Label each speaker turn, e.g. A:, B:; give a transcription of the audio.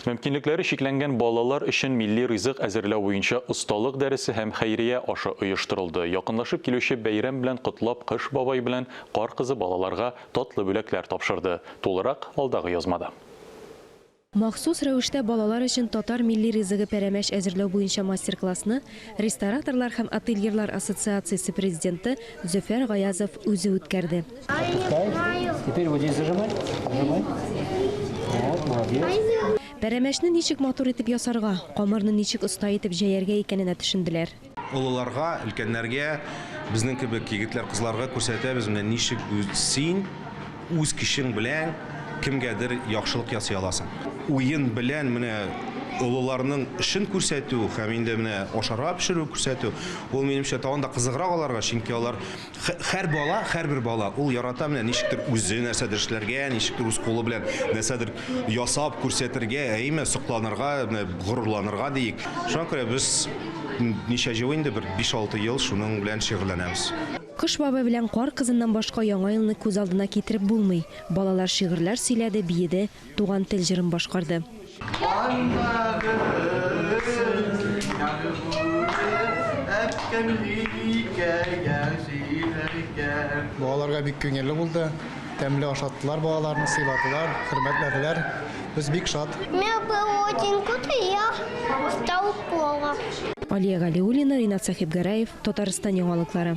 A: Мөмкинлекләре чикләнгән балалар өчен милли ризык әзерләү буенча осталык дәресе һәм хәйрия ашы оештырылды. Якынлашып килүче бәйрәм белән котлап Кыш бабай белән Кар кызы балаларга татлы бүләкләр тапшырды. Тулырак алдагы язмада.
B: Махсус рәвештә балалар өчен татар милли ризыгы пәрәмәч әзерләү буенча мастер-классны Рестораторлар һәм отельерлар ассоциациясе президенты Зөфәр Гаязов үзе үткәрде.
C: Отпускай. Теперь вот здесь зажимай. Зажимай. Вот, молодец.
B: Пәрәмәчне ничек матур итеп ясарга, камырны ничек оста итеп җәяргә икәненә төшенделәр.
D: Олыларга, өлкәннәргә, безнең кебек егетләр-кызларга күрсәтәбез, менә ничек син үз көчең белән кемгәдер яхшылык ясый аласың. Уен белән менә олыларның эшен күрсәтү һәм инде менә ашарга пешерү күрсәтү, ул, минемчә, тагын да кызыграк аларга, чөнки алар Һәр бала, һәрбер бала ул ярата менә ничектер үзе нәрсәдер эшләргә, ничектер үз кулы белән нәрсәдер ясап күрсәтергә, әйме, сокланырга, менә горурланырга диек. Шуңа күрә без ничә ел инде, бер 5-6 ел шуның белән шөгыльләнәбез.
B: Кыш бабай белән Кар кызыннан башка Яңа елны күз алдына китереп булмый. Балалар шигырьләр сөйләде, биеде, Туган тел җырын башкарды.
E: Балаларга бик күңелле булды. Тәмле ашаттылар балаларны, сыйладылар, хөрмәтләделәр. Без бик шат.
F: Мне было очень круто, я стал плохо.
B: Алия Галиуллина, Ринат Сәхибгәрәев, Татарстан яңалыклары.